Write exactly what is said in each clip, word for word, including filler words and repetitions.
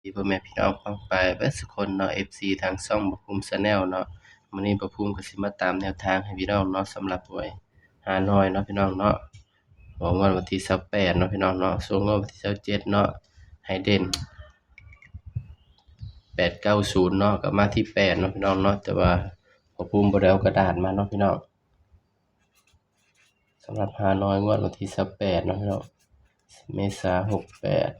ดีพ่อแม่พี่น้องป้องปายเบิดสุคนเนาะ เอฟซี ทางช่องบ่าวภูมิ Channel เนาะ มื้อนี้บ่าวภูมิก็สิมาตามแนวทางให้พี่น้องเนาะ สำหรับหวยฮานอยเนาะพี่น้องเนาะ ของงวดวันที่ซาวแปดเนาะพี่น้องเนาะ ส่วนงวดวันที่ซาวเจ็ดเนาะ ให้เด่น แปดเก้าศูนย์เนาะ ก็มาที่แปดเนาะพี่น้องเนาะ แต่ว่าบ่าวภูมิบ่ได้เอากระดาษมาเนาะพี่น้อง สำหรับฮานอยงวดวันที่ซาวแปดเนาะพี่น้อง เมษา หกแปด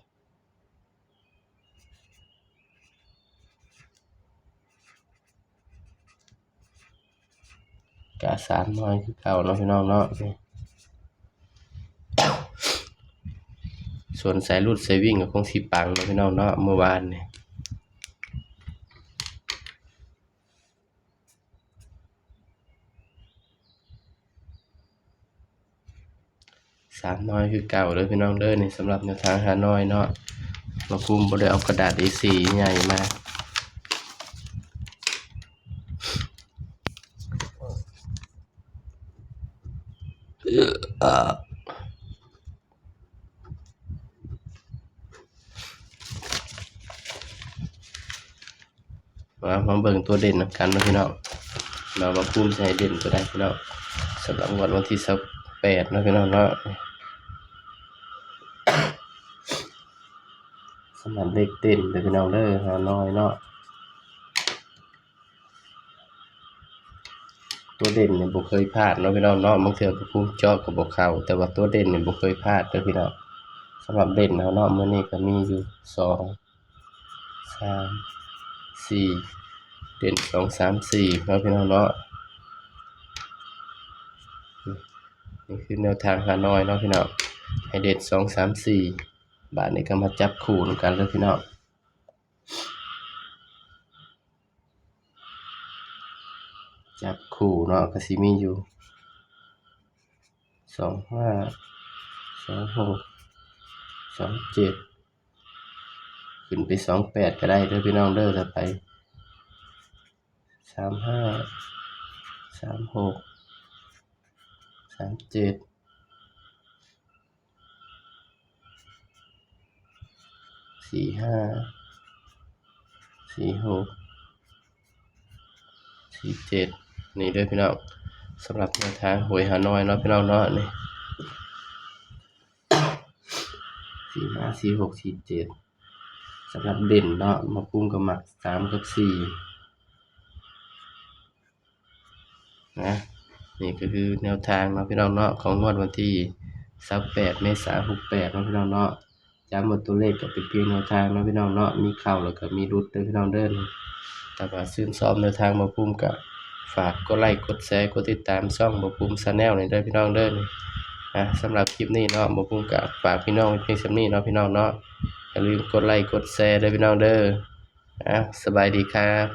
กะสามหน่อยคือเก่าเนาะพี่น้องเนาะ ส่วนสายรูดสายวิ่งก็คงสิปังเนาะพี่น้องเนาะ เมื่อวานนี่ สามหน่อยคือเก่าเด้อพี่น้องเด้อ นี่สำหรับแนวทางฮานอยเนาะ บ่าวภูมิบ่ได้เอากระดาษ เอสี่ ใหญ่มา มา มาเบิ่งตัวเด่นนำกันเนาะพี่น้อง มา บ่าวภูมิสิให้เด่นตัวใดพี่น้อง สำหรับงวดวันที่ซาวแปดเนาะพี่น้องเนาะ สำหรับเลขเด่นเด้อพี่น้องเด้อ ฮานอยเนาะ ตัวเด่นนี่บ่เคยพลาดเนาะพี่น้องเนาะ บางเทื่อบ่าวภูมิเจาะก็บ่เข้า แต่ว่าตัวเด่นนี่บ่เคยพลาดเด้อพี่น้อง สำหรับเด่นเฮาเนาะ มื้อนี้ก็มีอยู่ สอง สาม สี่ เด่น สอง สาม สี่ เนาะพี่น้องเนาะ นี่คือแนวทางฮานอยเนาะพี่น้อง ให้เด่น สอง สาม สี่ บาดนี้ก็มาจับคู่นำกันเลยพี่น้อง จับคู่เนาะ ก็สิมีอยู่ สองห้า สองหก สองเจ็ด ขึ้นไป สองแปด ก็ได้เด้อพี่น้องเด้อ ถ้าไป สามห้า สามหก สามเจ็ด สี่ห้า สี่หก สี่เจ็ด นี่เด้อพี่น้อง สำหรับแนวทางหวยฮานอยเนาะพี่น้องเนาะ นี่ สี่ห้า สี่หก สี่เจ็ด สำหรับเด่นเนาะ บ่าวภูมิก็มัก สาม กับ สี่ นะ นี่ก็คือแนวทางเนาะพี่น้องเนาะ ของงวดวันที่ซาวแปด เมษา หกแปด เนาะพี่น้องเนาะ ย้ำว่าตัวเลขก็เป็นเพียงแนวทางเนาะพี่น้องเนาะ มีเข้าแล้วก็มีหลุดเด้อพี่น้องเด้อ ถ้าว่าชื่นชอบแนวทางบ่าวภูมิก็ฝากกดไลค์ กดแชร์ กดติดตามช่องบ่าวภูมิ Channel นี่เด้อพี่น้องเด้อ อ่ะ สำหรับคลิปนี้เนาะ บ่าวภูมิก็ฝากพี่น้องไว้เพียงส่ำนี้เนาะพี่น้องเนาะ อย่าลืมกดไลค์ กดแชร์เด้อพี่น้องเด้อ อ่ะ สบายดีครับ